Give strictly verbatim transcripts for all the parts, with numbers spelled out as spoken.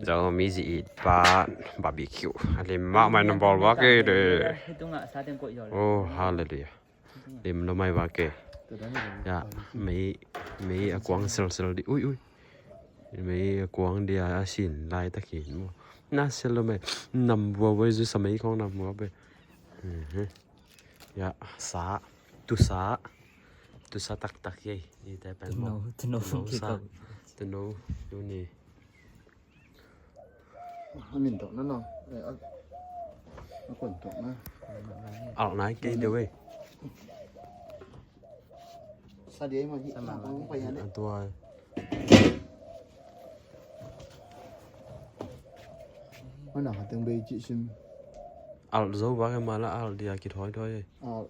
Zomi zi it pa barbecue. A lim mahmah, na bawl vak e de. Hih tungah sa teng koih zaw le. Oh, hallelujah. Lim lo mai vak e. Tua dan hi lo. Ya, mei, mei a kuang selsel di. Ui, ui. Mei a kuang di a, a sin laitak hi maw. Na sel lo mai. Nam vua vua zu sa mei khong nam vua be. Mhm. Ya, sa. Tu sa. Tu sa taktak ye. Ite pen maw. Tuno, tuno, tuno sa. Tuno, tuno. A min tawh na no. Eh, a, a kuan tawh na. Alh nai kei deuh ei. Sa dia ei ma hi. Sa ma ma. A tua. Mana ka teng bei ci sim. Alh zo ba ke mala alh dia kithoi thoi ei. Alh.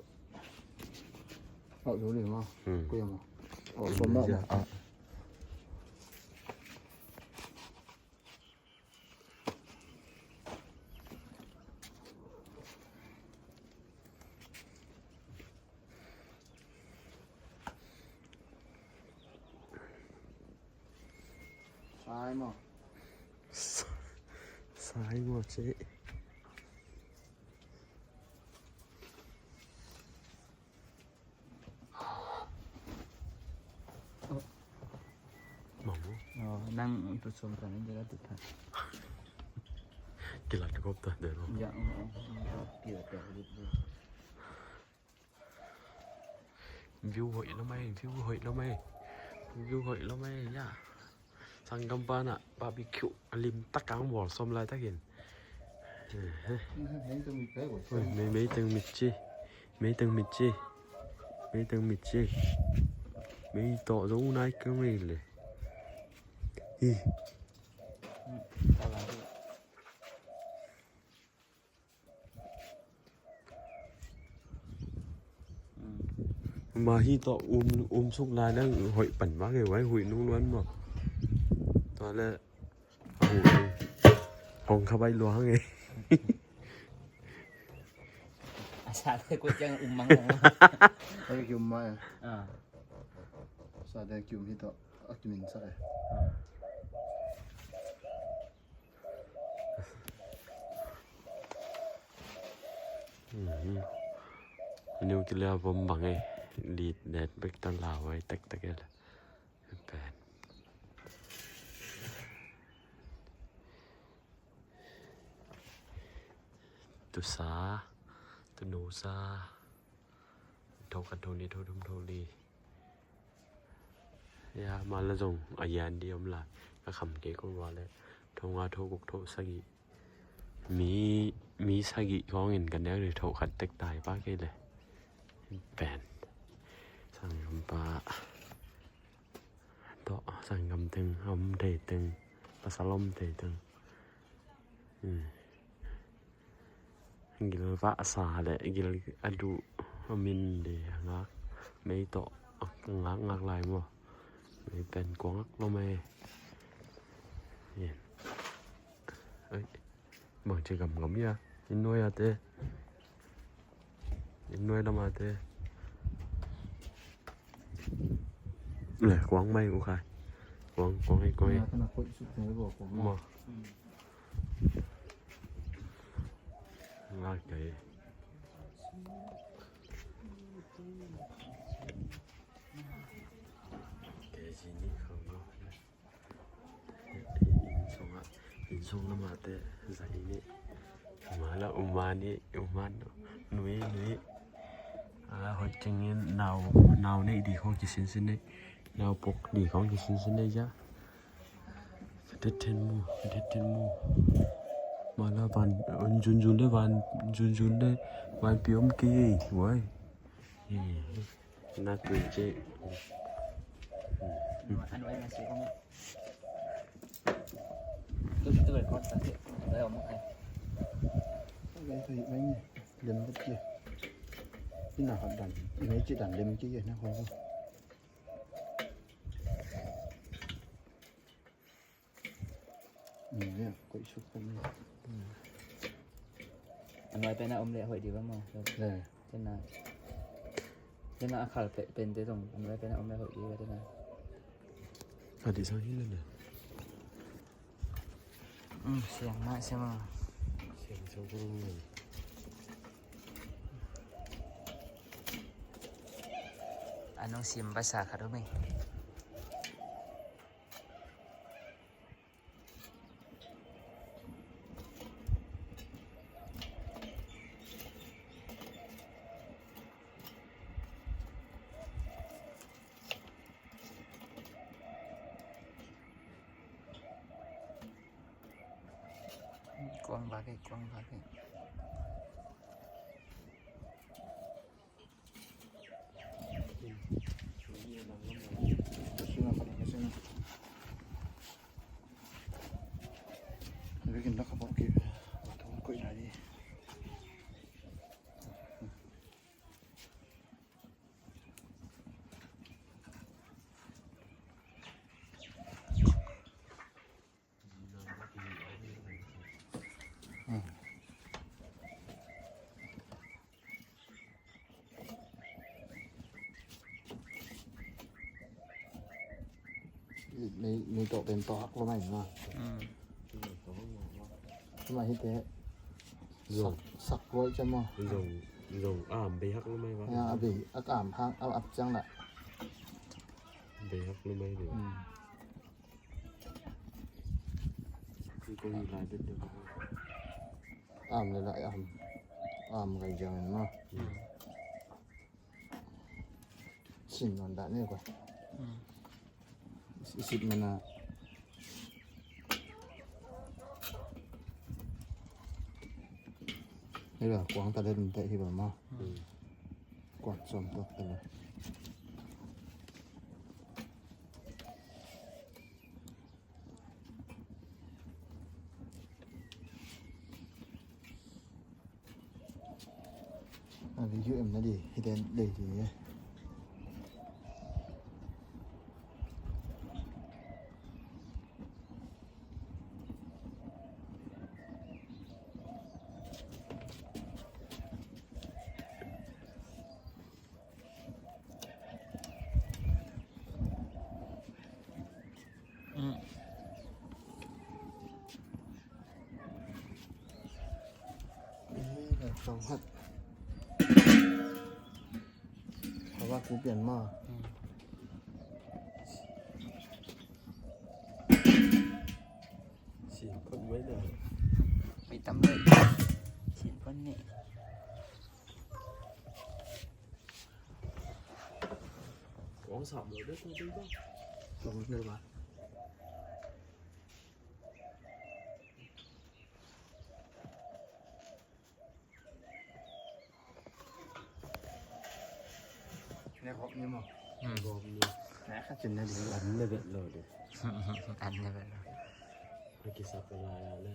Alh zo le ma. Hmm. Ko ya ma. Alh so ma. Ya, alh. Sai maw. Sai maw ci. Mamo. Oh, nang tu som kan ni dia tu ta. Kilat kop ta de lo. Ya, oh, oh, oh, kilat ya, kilat. View hoih lo mai, view hoih lo mai. View hoih lo mai ya. Sanggampa na barbecue a limtak kang bawl sawm laitakin. Ui, mei, mei teng mit ci. Mei teng mit ci. Mei teng mit ci. Mei tawh zo nai kang mei le. Hi. Ma hi tawh um, um suk lai leng hoih pan ma kei vai, huih nung luan maw. Tua le a huih hong kha bai lua hang e. A sa te ko ciang um mang ong. Ai ki um ma e. A sa te ki um hi tawh a ki min sak e. Nuclear bomb bang e, lit net bek ta lau ai taktak e la. Pen. Tu sa, tu nu sa. Tho khat, tho nih, tho thum, tho li. Ya, ma la zong a yan di om la. Ka kham kei kong wa le. Tho nga, tho guk, tho sagih. Mi, mi sagih kong in ka nek di tho khat tek tai pa kei le. Pen. Sanggampa. Tawh, sanggam teng, om thei teng. Pasal om thei teng. Hmm. Gil vah sa le gil a duh a min de a ngak mei tawh a ngak ngak lai maw? Mei pen kua ngak lo mei. Bang ci gamgam ia in nuai a te. In nuai lam a te. Le kuang mai u khai. Kuang, kuang ei, kuang ei. Maw. Ngak kei. Kei ci ni khang lo. Inn sungah, inn sung lamah te zah inn ih. Mala uman ih, uman nui, nui. A hoih kengin nau, nau neih di khong kisinsin neih. Nau pok di khong kisinsin neih ja. Ka det then mu, ka det then mu. Mala van, un junjun le van, junjun le van piom kei ei, wai. Ih. Nak ni cik. Anu ai masih kau. Tu tu kau tak cik. Dah om ai. Lem bet je. Ina hadan. Ina cik dan lem cik je nak kau. Nia, koih suk pong ni. A nuai pen a om leh hoih di va maw? Le. Tena. Tena a khal pe-, pen te zong a nuai pen a om leh hoih di va tena. A di sang hi le le. Siang mah siang. Siang siang. Anong siam basa khat om ei. Kuang bak ei, kuang bak ei. Nei, nei tawh pen tawh hak lo mai ma. Tuma hi te. Zong. Sak, sak lo ai cam ma. Zong, zong am bei hak lo mai ba. Ya, a bei, a kam hak, a ap cang la. Bei hak lo mai de. Am le la am. Am gai jang ma. Sin non da ne ko. Isit mana. Ni la kuang ta den te hi ba ma. Kuang som tok ta la. A video em na di hi den lei di. Hawa ku pian ma. Sin phot mai na. Mai tam le. Sin phot ni. Kong sa mo de tu tu ba. Kong ne ba. Ne gop ni mo. Gop ni. Ne kha chin ne di. An ne bet lo de. An ne bet lo. Ki sa ka la la le.